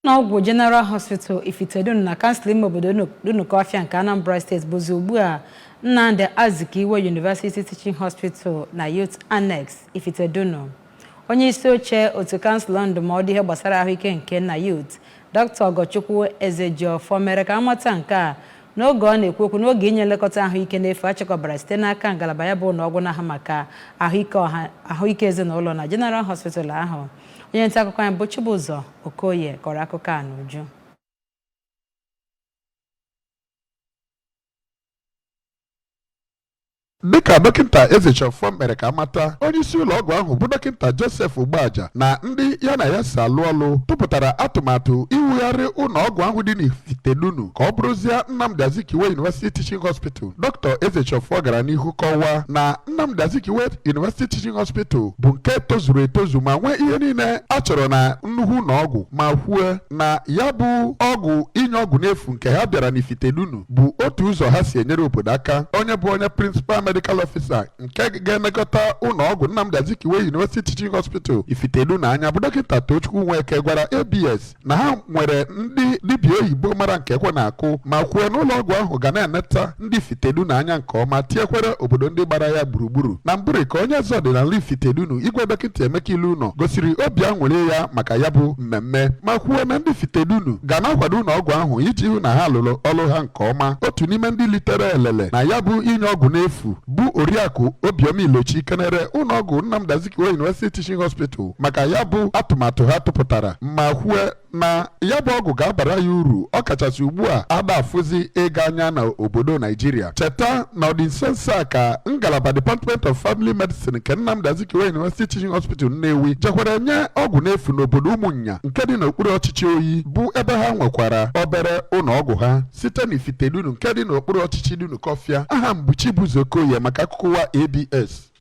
Ụlọọgwụ General Hospital Ifitedunu na kansụl ime obodo Dunukọfịa nke Anambra Steeti bụzi ugbu a Nnamdi Azikiwe University Teaching Hospital na Youth Annex Ifitedunu. Onye isi oche otu kansụl ndụmọdụ ihe gbasara ahụike nke NAYOUTH, Dr. Ogochukwu Ezejiofor mere ka amata nke a n'oge ọ na-ekwu okwu n'oge inye nlekọta ahụike n'efu achịkọbara site n'aka ngalaba ya bụ ụlọọgwụ na-ahụ maka ahụike ọha ahụike ezinụlọ na General Hospital ahụ. Onye nta akụkọ anyị bụ Chibụzọ Okoye kọrọ akụkọ a n'uju. Dịka Dọkịta Ezejiofor mere ka amata, onyeisi ụlọ ọgwụ ahụ bụ Dọkịta Joseph Ugboaja na ndị ya na ya si alụ ọlụ tụpụtara atụmatụ iwugharị ụlọ ọgwụ ahụ dị n'Ifitedunu ka ọ bụrụzie Nnamdi Azikiwe University Teaching Hospital. Dr. Ezejiofor gara n'ihu kọwaa na Nnamdi Azikiwe University Teaching Hospital bụ nke tozuru etozu ma nwee ihe niile a chọrọ na nnukwu ụlọ ọgwụ, ma kwue na ya bụ ọgwụ inye ọgwụ n'efu nke ha bịara n'Ifitedunu bụ otu ụzọ ha si enyere obodo aka. Onye bụ onye Principal Medical Officer nke ga-elekọta ụlọ ọgwụ Nnamdi Azikiwe University Teaching Hospital Ifitedunu anya bụ Dọkịta Tochukwu Nweke gwara ABS na ha nwere ndị dibịa oyibo mara nke ekwe na-akụ, ma kwuo na ụlọ ọgwụ ahụ ga na-eneta ndị Ifitedunu anya nke ọma, tinyekwere obodo ndị gbara ya gburugburu. Na mbụrụ ka onye eze ọdịnala Ifitedunu, Igwe Dọkịta Emeka Ilunọ, gosiri obi aṅụrị ya maka ya bụ mmemme, ma kwuo na ndị Ifitedunu ga na-akwado ụlọ ọgwụ ahụ iji hụ na ha lụrụ ọrụ ha nke ọma. Otu n'ime ndị litere elele na ya bụ inye ọgwụ n'efu bụ Oriakụ Obioma Ilochi kenere ụlọọgwụ Nnamdi Azikiwe University Teaching Hospital maka ya bụ atụmatụ ha tụpụtara, ma kwue na ya bụ ọgwụ ga-abara ya uru, ọkachasị ugbu a ada afụzi ịga anya na obodo Naijiria. Cheta na ọ dị nso nso a ka ngalaba Department of Family Medicine nke Nnamdi Azikiwe University Teaching Hospital Nnewi jekwara nye ọgwụ n'efu n'obodo Ụmụnya nke dị n'okpuru ọchịchị Oyi, bụ ebe ha nwekwara obere ụlọ ọgwụ ha. Site n'Ifitedunu nke dị n'okpuru ọchịchị Dunukọfịa, aha m bụ Chibuzo Okoye maka akụkọ ụwa ABS.